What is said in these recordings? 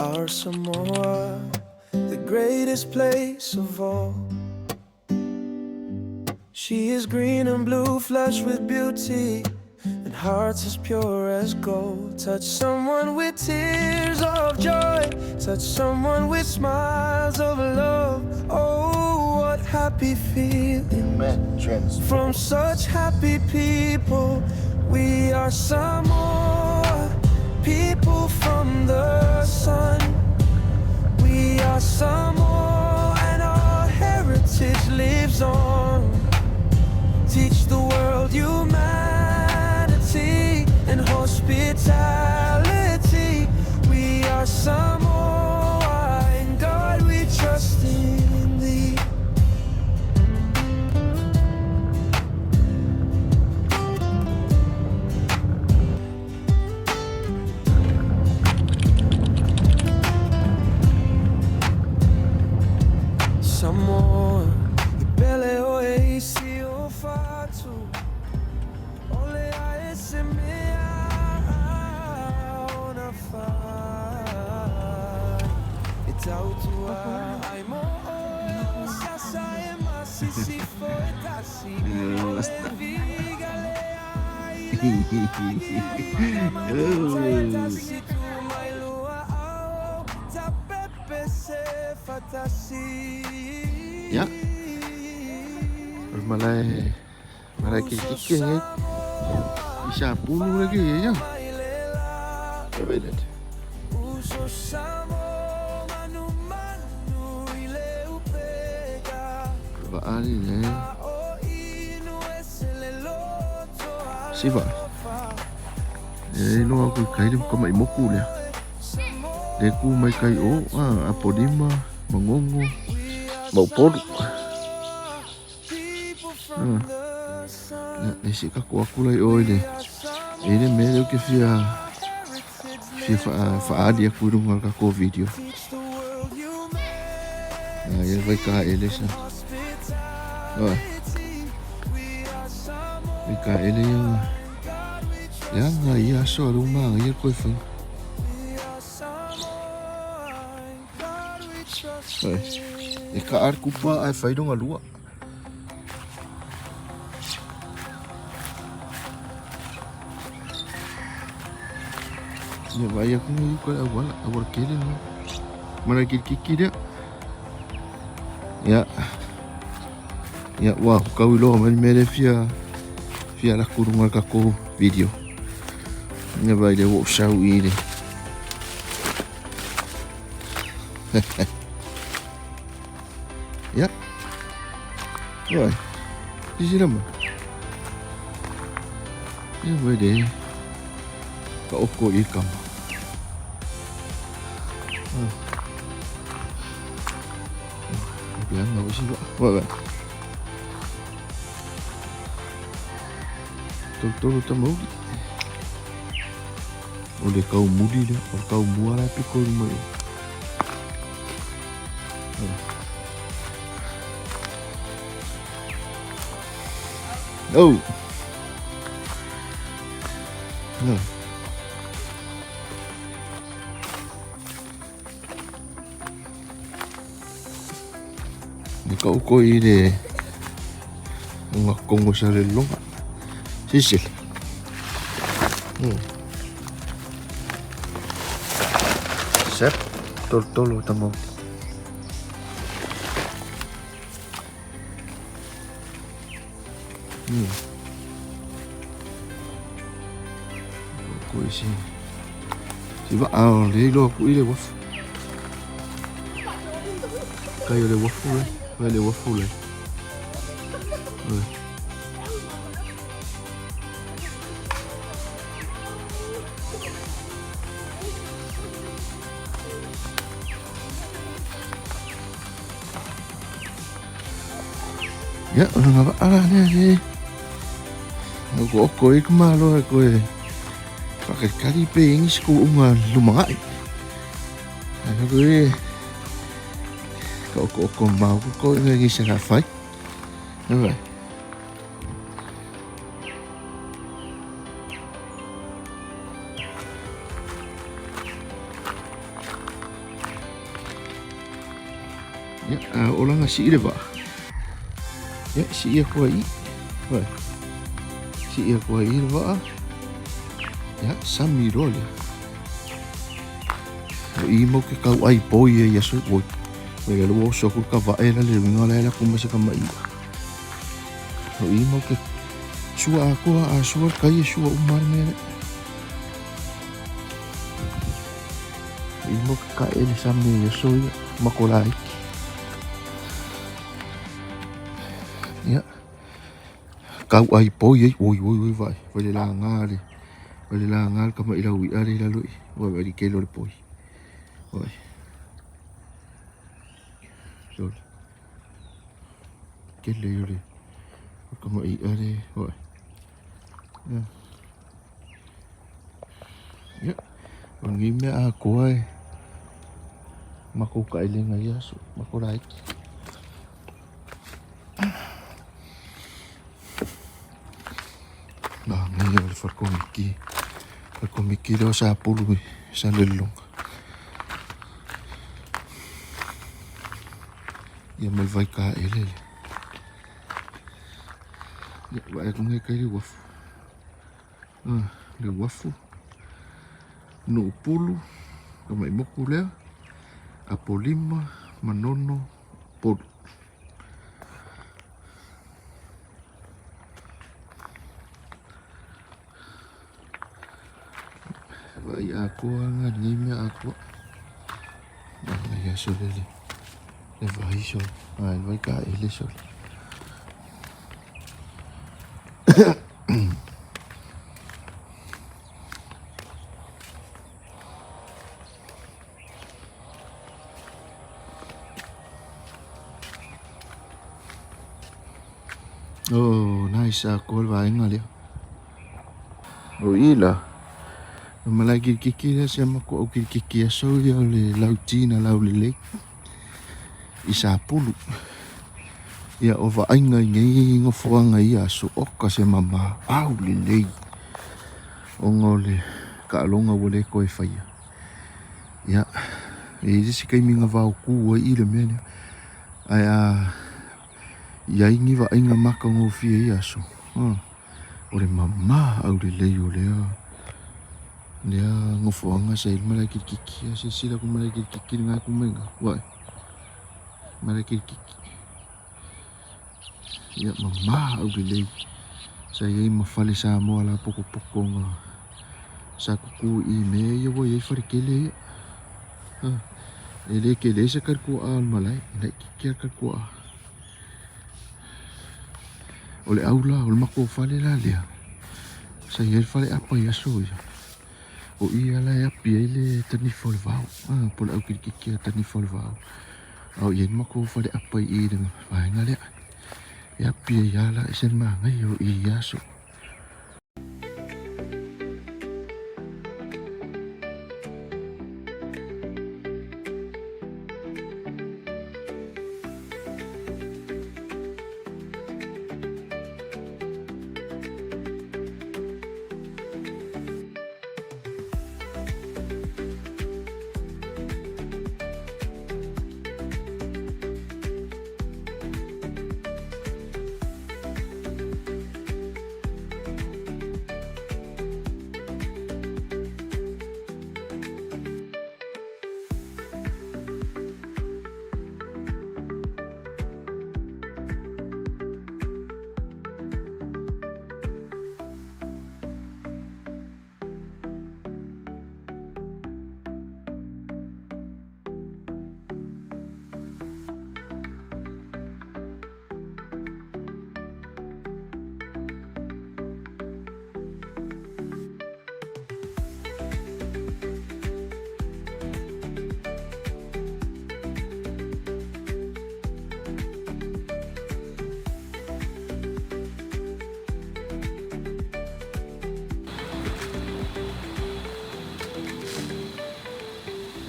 Our Samoa, the greatest place of all. She is green and blue, flushed with beauty, and hearts as pure as gold. Touch someone with tears of joy, touch someone with smiles of love. Oh, what happy feelings from such happy people. We are Samoa, people from the sun. We are Samoa, and our heritage lives on. Teach the world humanity and hospitality. We are Samoa, in God we trust in thee. Samoa, i pele oe i si o fatu. Ole a e se mea ona whai. E tautua ai mo oe o sasa e masisi fo e tasi. Ole viga le ai le agi ai manu tai tasi tu mai lua au ta pepe se fatasi. Ia, o le malae malae kilikiki lenei. I Sapulu le ki ia. Vaa le le. Siva. E iloa aku i kai le kamaʻi moku lea. Le ku mai kai o a Apolima, Magogo, ma Upolu. Ia, e si kako aku lai o i le e le mea lea ou te fia fia faaali aku i luga o le tatou video. A ia vai ka ele sa. Oi. Vai ka ele ia. Ia nga ia aso a luma ia koe fai. Oi. E ka ar kupa ai fai longa lua. Ia vai aku ngai uka le auala, auala kele lena. Mana kilikiki lea. Ia. Ia, ua kau iloa mai le mea lea fia fia ala atu i luga o le tatou video. Ia vai lea ua ou sau i le Ia. Oi. Sisila mai. Ia vai le ka oko i kama. Ah. Ia ngau si wa. Wa wa. Tolu tamauli. O le kau muli lea, o le kau mua la e piko i luma i o. Oh. No. Ni ka uko i le nga kongo sa le longa. Sisil. Sep, tolu tolu tamo. Ko i si. Si va a le iloa ku i le wafu. Kai o le wafu le. Vai le wafu le. Oi. Ia, o lona vaa la lea le. O ko oko i ka malo e koe. Whakakari pe ingi ko unga lumangai. Ai koe ka oko oko mau ko koe ngi sa ka whai. Alright. Ia, a oo la sii le vaa, ia sii atu ai i, vaai, sii atu ai i le vaa, ia sami loa lea. O i mau ke kau ai poi ai aso oi. Oi le ua oso atu le kavae la le uiga la e alu atu ma se tama i'a. O i mau ke sua atoa a sua le kai e sua uma le mea lea. O i mau ke kae le sami ai aso ia ma ko laiti. Ia. Kau ai poi ai oi oi oi vai vai le laga le vai le laga le tama i lau i'a le i lalo i vai vai le kele o le poi. Vai. Sole. Kele o le o tama i'a le vai. Ia. Ia. O lenei mea atoa e matou taʻailega i ia aso, matou laiti. Manaia o le fale komiti. Fale komiti lea o Sapulu i Salelologa. Ia ma le vaitaele lea. Ia, vaai atu nei kai le uafu. Ah, le uafu. Nuupulu, Tamaimoku lea, Apolima, Manono, Upolu. Vaai atoa nga lenei mea atoa. Manaia sole le le vai sole. Ai le vai kaele sole. Oh, nice atoa le vaega lea. O i la, o malae kilikiki lea si a matou au kilikiki aso ia o le lauti na laulelei i Sapulu. Ia o vaaiga i nei nofoaga i ia aso, oka se mama aulelei ona o le taaloga ua le toe faia. Ia, e i ai le isi taimi na vaotu ai i le mea lea, ae a i ai ni vaaiga matagofie i ia aso, o le mama aulelei o lea lea nofoaga sa i ai le malae kilikiki. A silasila atu i le malae kilikiki lena e tu mai ina, vaai, malae kilikiki. Ia, mama aulelei sa i ai ma fale Samoa lapotopoto na sa tutu i mea ia ua i ai fale tele ia. E le tele se talituaa o le malae, e laitiiti lava le talituaa. O le au la, o le matou fale la lea, sa i ai le fale apa i aso ia, o i la e api ai le tanifa o le vao, po o le au kilikiki a tanifa o le vao. A o i ai le matou fale apa i i le vaega lea, e api ai lava la, e ese le manaia o i i aso.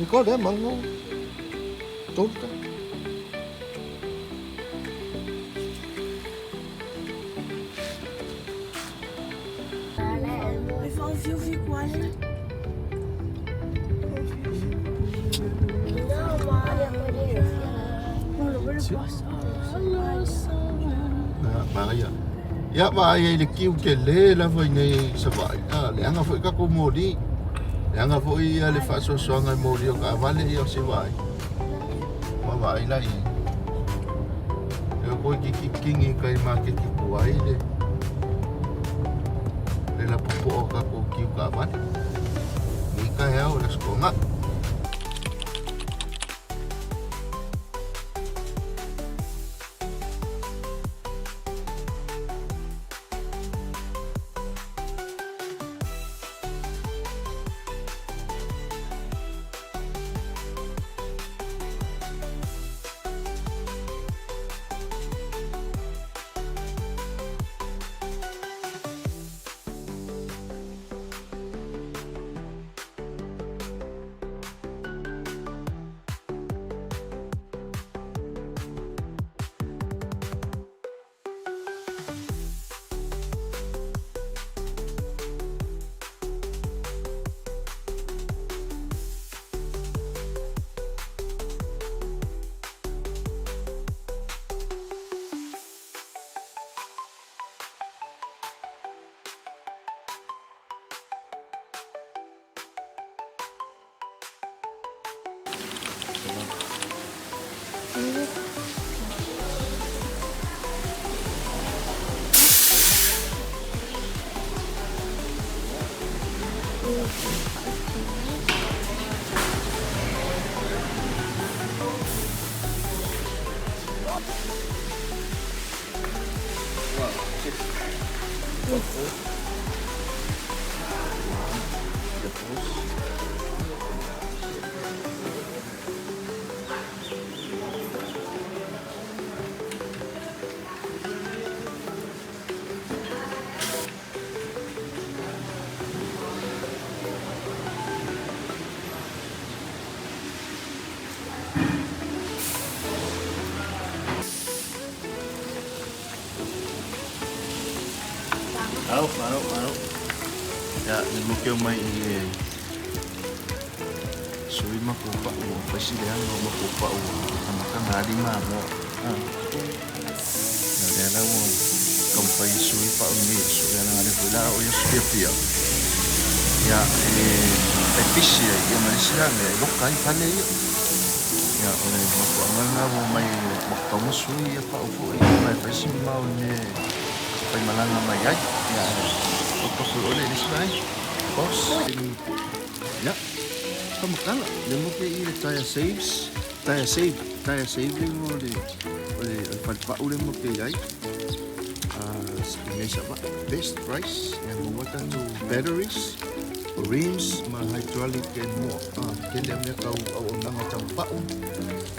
Nicole, eh, mango. Torta. Manaia. Ia vaai ai i le kiu tele lava i inei i Savaii, a, leaga foi tatou moli. Leaga foi ia le faasoasoaga i moli o taavale ia o se vaai. Ua vaai la i ai. E toeitiiti kini i tai maketi tuai le le lapopoa o tatou kiu taavale. Nei taeao i le Aso Toonai. Malo, malo, malo. Ia, le moke o mai i le sui ma ko pa'u ua fai si leaga o ma ko pa'u ua amataga ali Malo. Ah. Ia, lea la ua taumafai e sui pa'u i lenei aso, ia leaga lea foi la o ia aso fiafia. Ia, e e pisi ai, ia ma le isi la mea e loka ai fale ia. Ia, o le mafuaaga lena ua omai ua tatau ona sui ia pa'u foi ona e fai si mamao i le mea e faimalaga mai ai. Ia, oka foi ʻole i le isi vaega. Boss. Ia, faamatala, le mo ke i le tire saves, tire save, tire save le igoa o le, o le, o le falepau le mo ke i ai. Uh, i nei Savaii. Best price, ia maua tatou batteries, rims ma hydraulic and more. Ah, tele a mea tau auaunaga tau pau,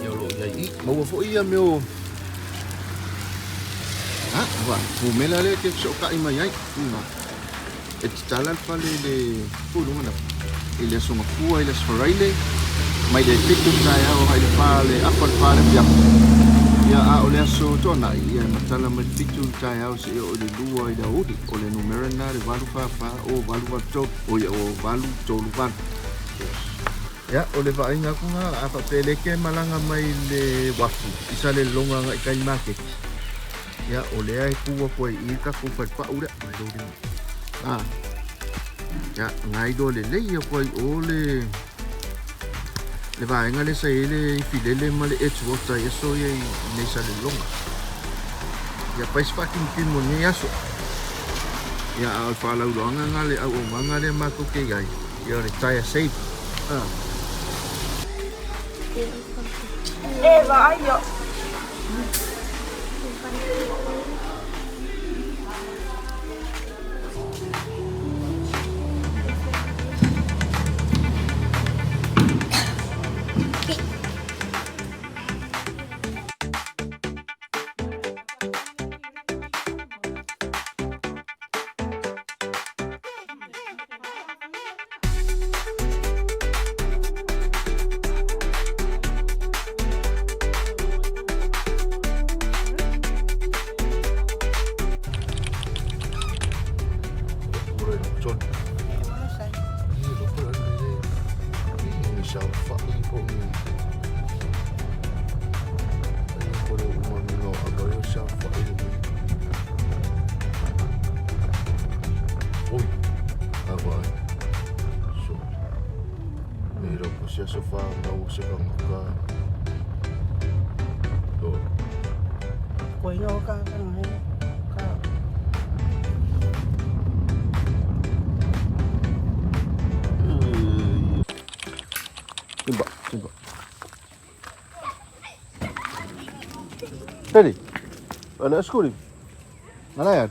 ia o lo o i ai i. Maua foi ia mea o Ah, ua pumela lea e te fesootai mai ai. E tatala le fale i le puluga na i le Aso Gafua i le Aso Faraile mai le 7 i le taeao agai le 4 le afa le 4 le afiafi. Ia a o le Aso Toanai ia e matala mai le 7 i le taeao seia oo i le 2 i le aoauli. O le numera lena le 844 o 883 o ia o 838. Ia, o le vaaiga atu lena, a faapea e le te malaga mai le uafu i Salelologa agai i tai maketi, ia, o lea e tu atu ai i i le tatou falepau lea, mai lou lima. A, ia, na iloa lelei atu ai o le, le vaega lea sa i ai le ifilele ma le Edgewater i aso ia i nei Salelologa. Ia, fai se faatimutimu o lenei aso. Ia, a o le faalauiloaga lena le auaunaga lea matou te i ai, ia o le Tyre Save. A. E vaai o. Timba, timba. Ready? Wala school. Ngalayan.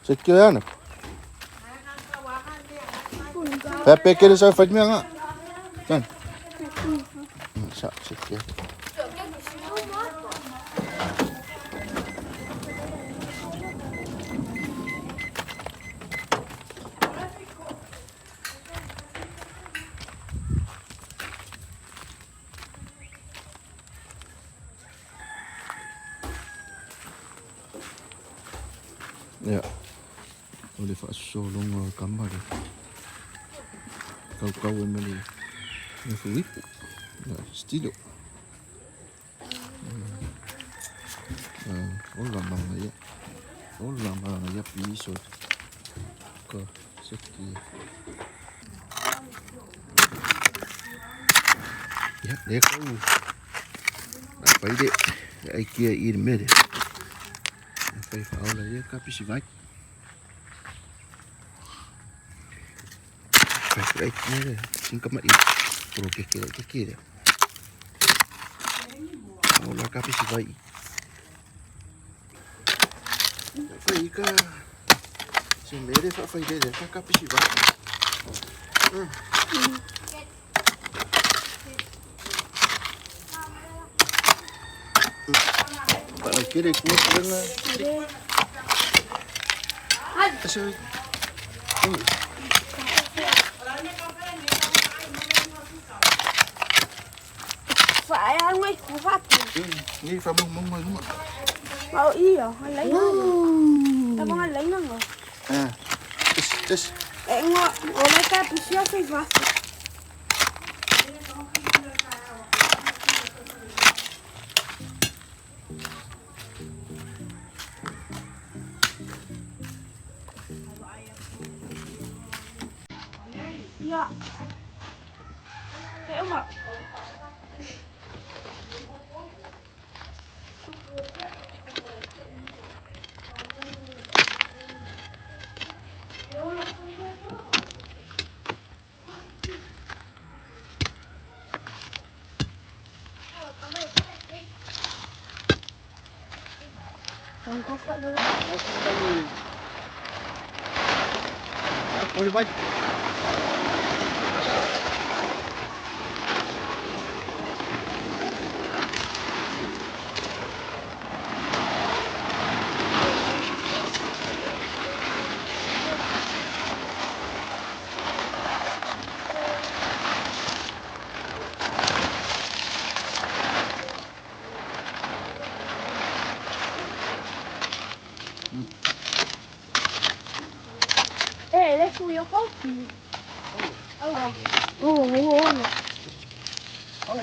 Secure yan. Pepe kiri sa fight nga. Yan. Sa secure. Ja. O le faasosologa o kama le kaukau ai ma le fuipu ia stilo. Ola magaia ola magaia piso ka seki. Ia lea kau fai le aikia i le mea lea. Fai faaola ia ka pisi vai. Fai aikia le singkama i pro ke ke ke ke le. Ola ka pisi vai. Fai ka se mere fa fai le ka ka pisi vai. Pak kiri kuat dengan. Asal. Phải ăn ngay cú vắt. Ni fa mong mong mong. Bảo ý à, anh lấy nó. Tao anh lấy nó rồi. Ah. Tes tes. Eh, ngo, oleh ka pisio sih vas. Ya. Eh, uma. Oi vai. Eh, le suyo kopi. Oh, oh, oh. Oh.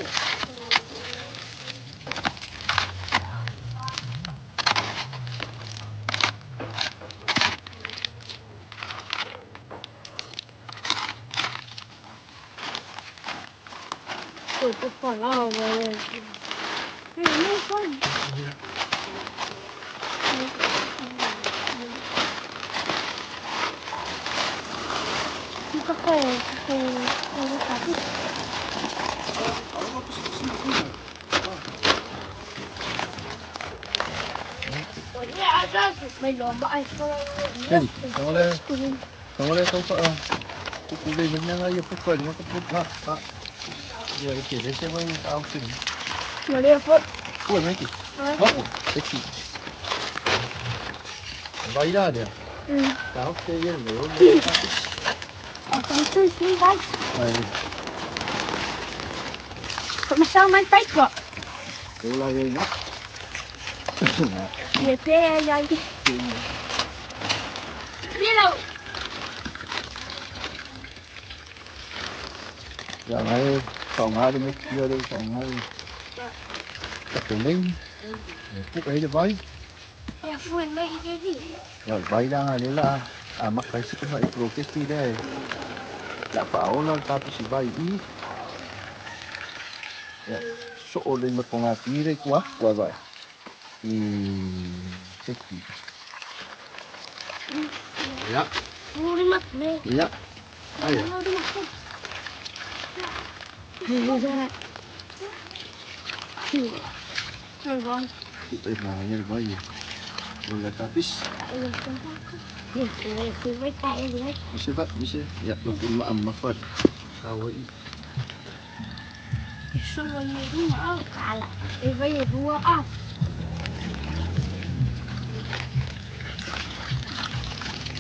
Jadi, kalau kalau kau pak, aku boleh menang aja pukul, maka pukul pak. Dia okey, saya pun tahu sini. Boleh apa? Pukul lagi. Oh, seki. Baiklah dia. Tahu ke dia ni? Aku tu sini baik. Baik. Kau masang main baik kok. Bola yang nak. Dia pe yang. Bila. Giờ này còn ai đi mấy kia đi còn ai tập trung đi phút ấy cho vay. Ya full mai jadi. Rồi vay đang là là à mắc phải sức phải protest đi đây. Đã bảo là ta bị vay ý. Ia, soo le ma konga pire kua kua vai. I seki. Ya. Ya. Ayo. Tapis. Ya,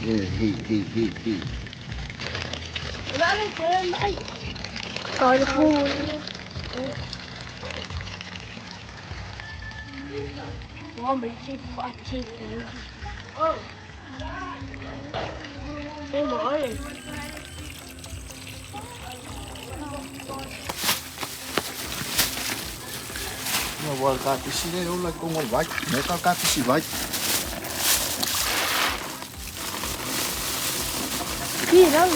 He he he he. Wa ka pisi le ola ko ngol vai. Me ka ka pisi vai. Gì đâu?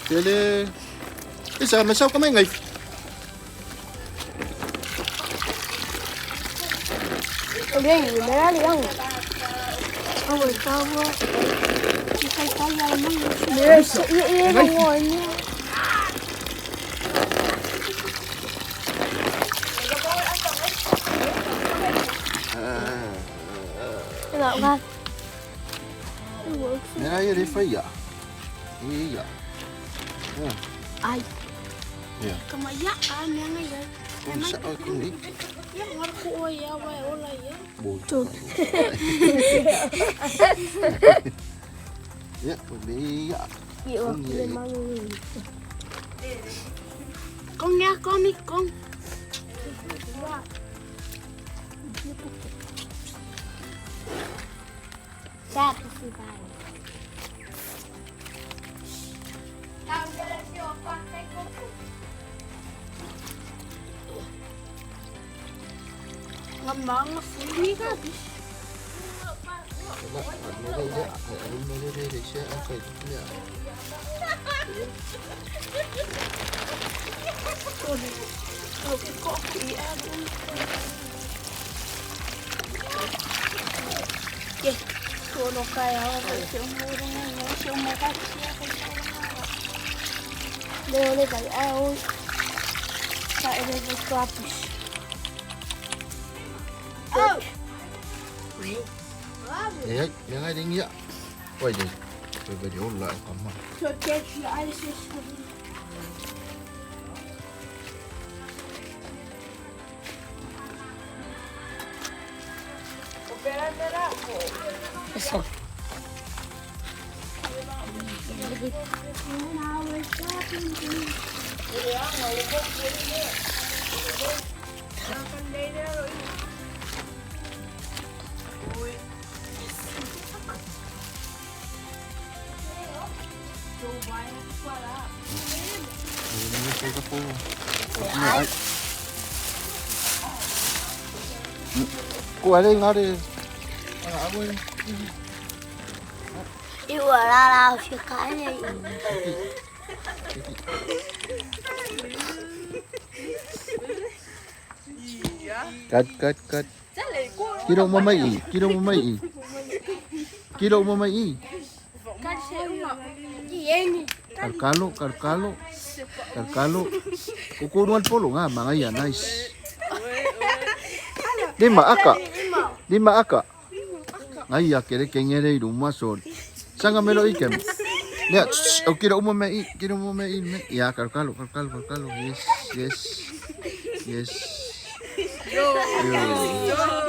Tele. Isa me sao ka mai ngai. Mera ia le fai ia. Ia. Ai. Ia. Kama ia a mea ngai ia. Ko sa o ko ni. Ia ngara ko o ia wa ola ia. Bo. Ia, ko be ia. Ia wa le mangu. Con nha con mi con. Sa pisi bai. Ngambang fuli ka. La, mera ia. Ai mera re re se a kai. Ia. Ye. Ko no kai a o se mo ro no se mo ka se ka Le ole kai a o sa e le klapis. Oh. Ia, mea ngai ding ia. Wai de. Wai wai de ola ka ma. So get you eyes is Eso. Ko ale ngare. Ah, awe. 一我拉拉去看见。 Cut cut cut. Kiro mo mai i. Kiro mo mai i. Kiro mo mai i. Karkalo, karkalo. Karkalo. Kukunuan polo nga mga yan, nice. Lima aka. Lima aka. Ngai ya kere kengere i ruma sol. Sanga melo i kem. Ya, o kiro mo mai i, kiro mo mai i. Ya, karkalo, karkalo, karkalo. Yes, yes. Yes. Yo.